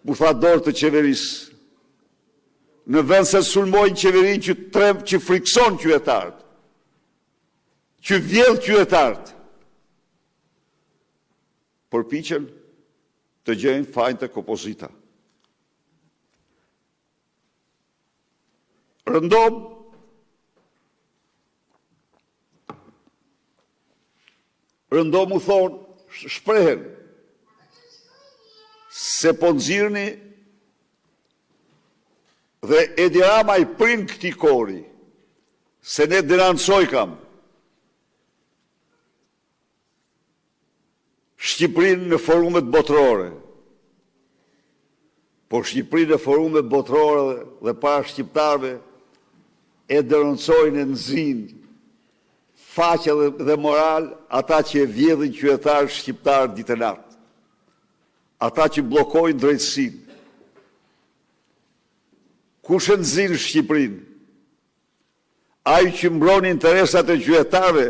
puthadorë të qeverisë, në vend se të sulmojnë qeverinë që tremb, që frikëson qytetarët, që vjedh qytetarët, përpiqen të gjejnë fajin tek opozita. Rëndom, rëndom u thonë, shprehen, se po nxirrni dhe Edi Rama i prin këtij kori, se ne denoncojkam Shqipërinë në forumet botërore. Po Shqipërinë në forumet botërore dhe para shqiptarëve e denoncojnë e nxijnë faqe dhe, dhe moral ata që e vjedhin qytetarët shqiptarë ditë e natë. Ata që bllokojnë drejtësinë. Kush e nxin Shqipërinë? Ai që mbron interesat e qytetarëve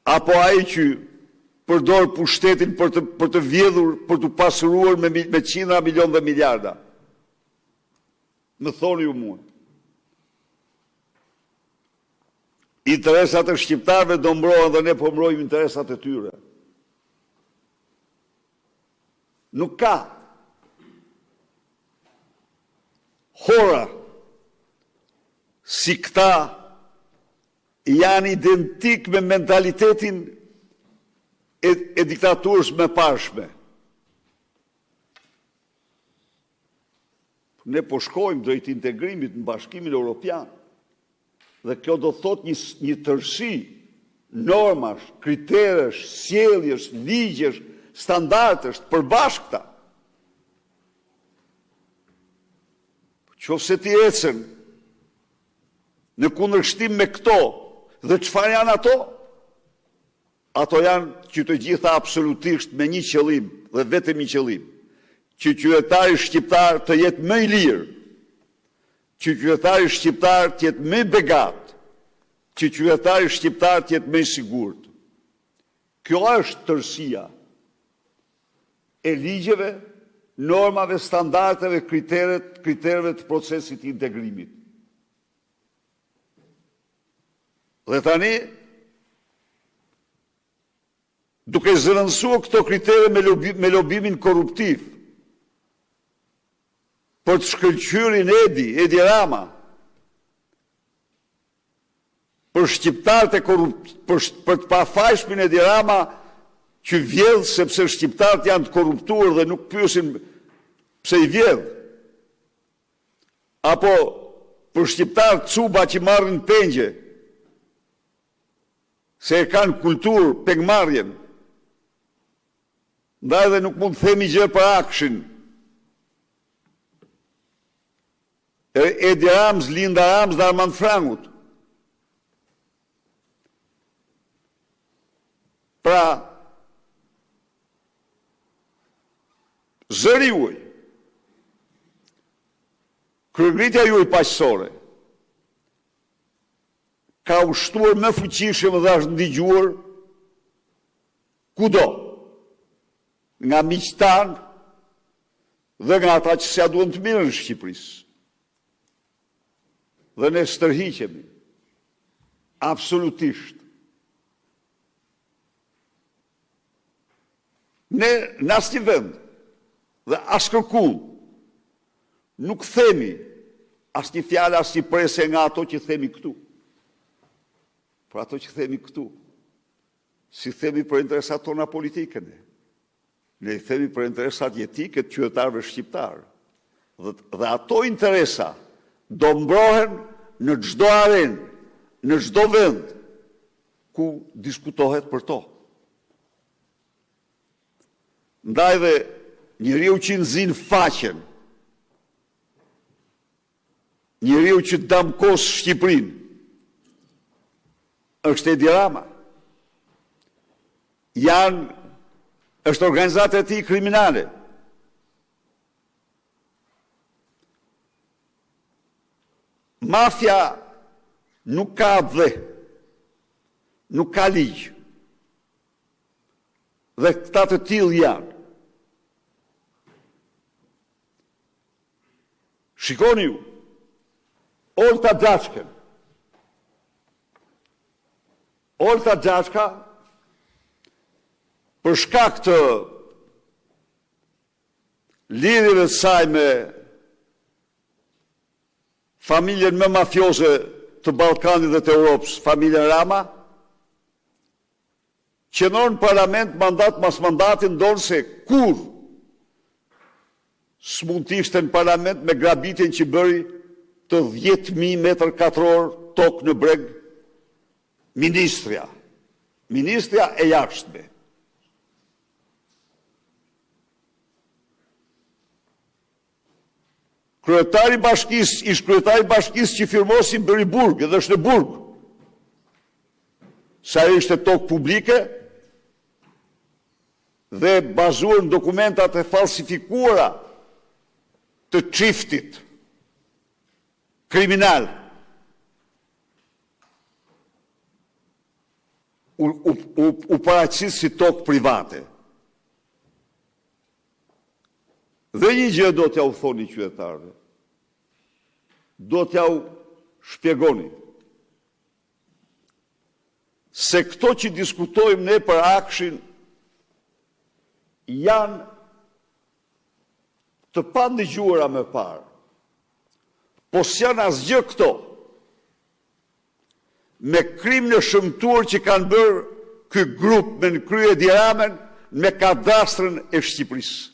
apo ai që përdor pushtetin për të për të vjedhur, për t'u pasuruar me me qindra milionë dhe miliarda? Më thoni ju mua. Interesat e shqiptarëve do mbrohen dhe ne po mbrojmë interesat e tyre. Nuk ka hora si këta janë identik me mentalitetin e, e diktaturës së mëparshme. Ne po shkojmë drejt integrimit në Bashkimin Europian. Dhe kjo do të thotë një, një tërësi normash, kriteresh, sjelljesh, ligjesh, standardesh të përbashkëta. Qoftë se ti ecën në kundërshtim me këto, dhe çfarë janë ato? Ato janë që të gjitha absolutisht me një qëllim dhe vetëm një qëllim, që qytetari shqiptar të jetë më i lirë, që qytetari shqiptar të jetë më i begatë, që qytetari shqiptar të jetë më i sigurt. Kjo është tërësia e ligjeve, normave, standardeve, kriteret, kritereve të procesit të integrimit. Dhe tani, duke zëvendësuar këto kritere me, lobi, me lobimin korruptiv, për të shkëlqyerin Edi, Edi Rama, për shqiptarët e korrupt, për, për të pafajshmin Edi Rama që vjedh sepse shqiptarët janë të korruptuar dhe nuk pyesin pse i vjedh. Apo për shqiptarët cuba që marrin pengje, se e kanë kulturë pengmarrjen. Ndaj dhe nuk mund të themi gjë për AKSHI-n. E Edi Ramës, Linda Ramës dhe Armand Frangut. Pra, zëri juaj, kryengritja juaj paqësore, ka ushtuar më fuqishëm dhe është ndigjuar kudo, nga miqtë tanë dhe nga ata që s'ia duan të mirën Shqipërisë. Dhe ne s'tërhiqemi, absolutisht. Ne në asnjë vend dhe askërkund nuk themi asnjë fjalë, asnjë presje nga ato që themi këtu. Por ato që themi këtu, s'i themi për interesat tona politike ne. Ne i themi për interesat jetike të qytetarëve shqiptarë. Dhe, dhe ato interesa do mbrohen në çdo arenë, në çdo vend ku diskutohet për to. Ndaj dhe njeriu që nxin faqen, Njeriu që damkos Shqipërinë është Edi Rama. Janë është organizata e tij kriminale. Mafia nuk ka atdhe, nuk ka ligj. Dhe këta të tillë janë. Shikoni ju, Olta Xhaçkën. Olta Xhaçka, për shkak të lidhjeve të saj me familjen më mafioze të Ballkanit dhe të Europës, familjen Rama, qëndron në parlament mandat mas mandati ndonëse kurrë s'mund të ishte në parlament me grabitjen që bëri të 10.000 metër katror tokë në breg ministrja, ministrja e jashtme. Kryetari i bashkisë, ish kryetari i bashkisë që firmosi bëri burg dhe është në burg. Se ajo ishte tokë publike dhe bazuar në dokumentat e falsifikuara të çiftit kriminal. U, u, u, u paraqit si tokë private. Dhe një gjë do t'jua thoni qytetarëve. Do t'jua shpjegoni. Se këto që diskutojmë ne për AKSHI-n janë të pandëgjuara më parë. Po s'janë asgjë këto. Me krimin e shëmtuar që kanë bërë ky grup me në krye Edi Ramën me kadastrën e Shqipërisë.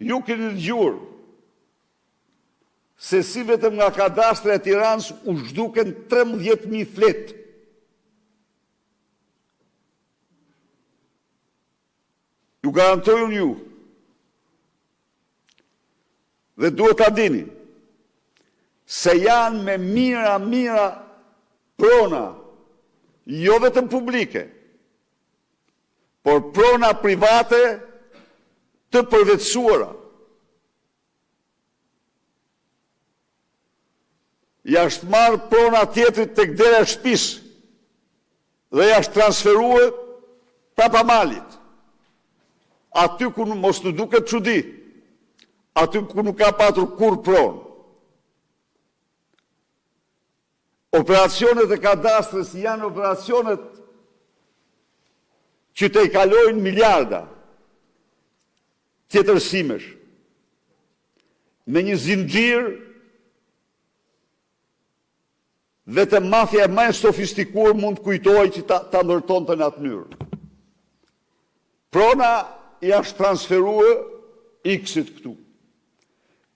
Ju keni dëgjuar se si vetëm nga kadastra e Tiranës u zhduken 13.000 fletë. Ju garantoj unë ju, dhe duhet ta dini, se janë me mijëra, mijëra prona, jo vetëm publike, por prona private të përvetësuara. I është marrë prona tjetrit tek dera e shtëpisë dhe i është transferuar prapa malit. Aty ku mos të duket çudi, aty ku nuk ka patur kurrë pronë. Operacionet e kadastrës janë operacionet që tejkalojnë miliarda tjetërsimesh. Me një zinxhir vetëm mafia më e sofistikuar mund të kujtohej që ta, ta ndërtonte në atë mënyrë. Prona i është transferuar X-it këtu.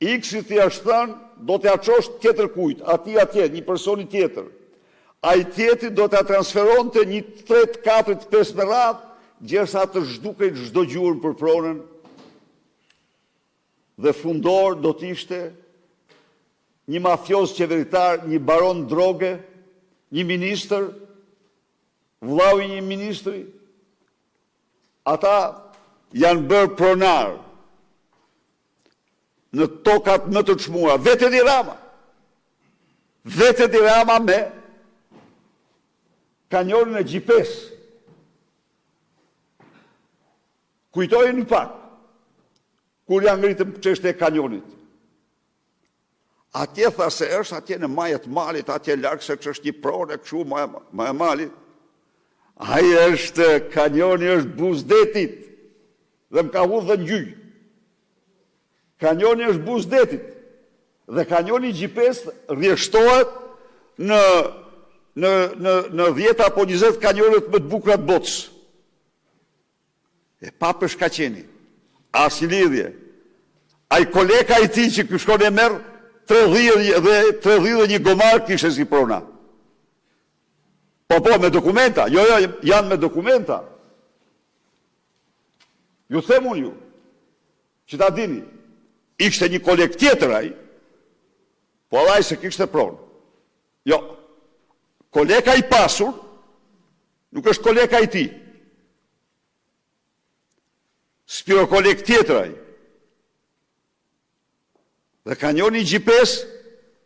X-it i është thënë, do t'ia çosh tjetërkujt, atij atje, një personi tjetër. Ai tjetri do t'ia transferonte një të tretë, katërt, pesë me radhë, gjersa të zhdukej çdo gjurmë për pronën dhe fundor do të ishte një mafioz qeveritar, një baron droge, një ministër, vllau i një ministri, ata janë bërë pronarë në tokat më të çmuara. Vetë Edi Rama. Vetë Edi Rama me kanionin e Gjipesë. Kujtojeni pak, kur ia ngritëm çështjen e kanionit. Atje tha se është atje në maje të malit, atje larg se është një pronë e kështu maje, maje malit. Ai është, kanioni është buzë detit dhe më ka hudhë dhe në gjyq. Kanioni është buzë detit dhe kanioni i Gjipesë rrjeshtohet në në në në 10 apo 20 kanionet më të bukura të botës. E pa peshkaqeni. Asnjë lidhje. Ai koleka i tij që ky shkon e merr tre dhi dhe tre dhi dhe një gomar kishte si prona. Po po me dokumenta, jo jo janë me dokumenta. Ju them unë ju, që ta dini, ishte një koleg tjetër ai, po ai s'e kishte pronë. Jo, koleka i pasur, Nuk është koleka i tij. Spiro Kolek tjetër ai. Dhe kanioni i Gjipesë,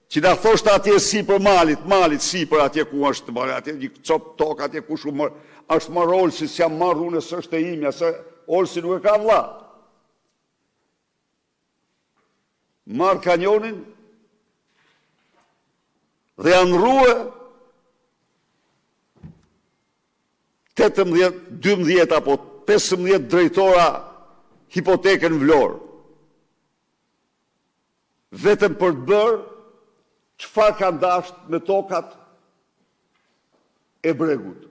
që na thoshte atje sipër malit, malit sipër atje ku është, atje një copë tokë atje kush u mor, është marrë Olsi, s'jam marrë unë, s'është e imja, se... Olsi nuk e ka vëlla. Marrë kanionin dhe janë ndërrue 18, 12 apo 15 drejtora hipoteke në Vlorë. Vetëm për të bërë çfarë kanë dashtë me tokat e bregut.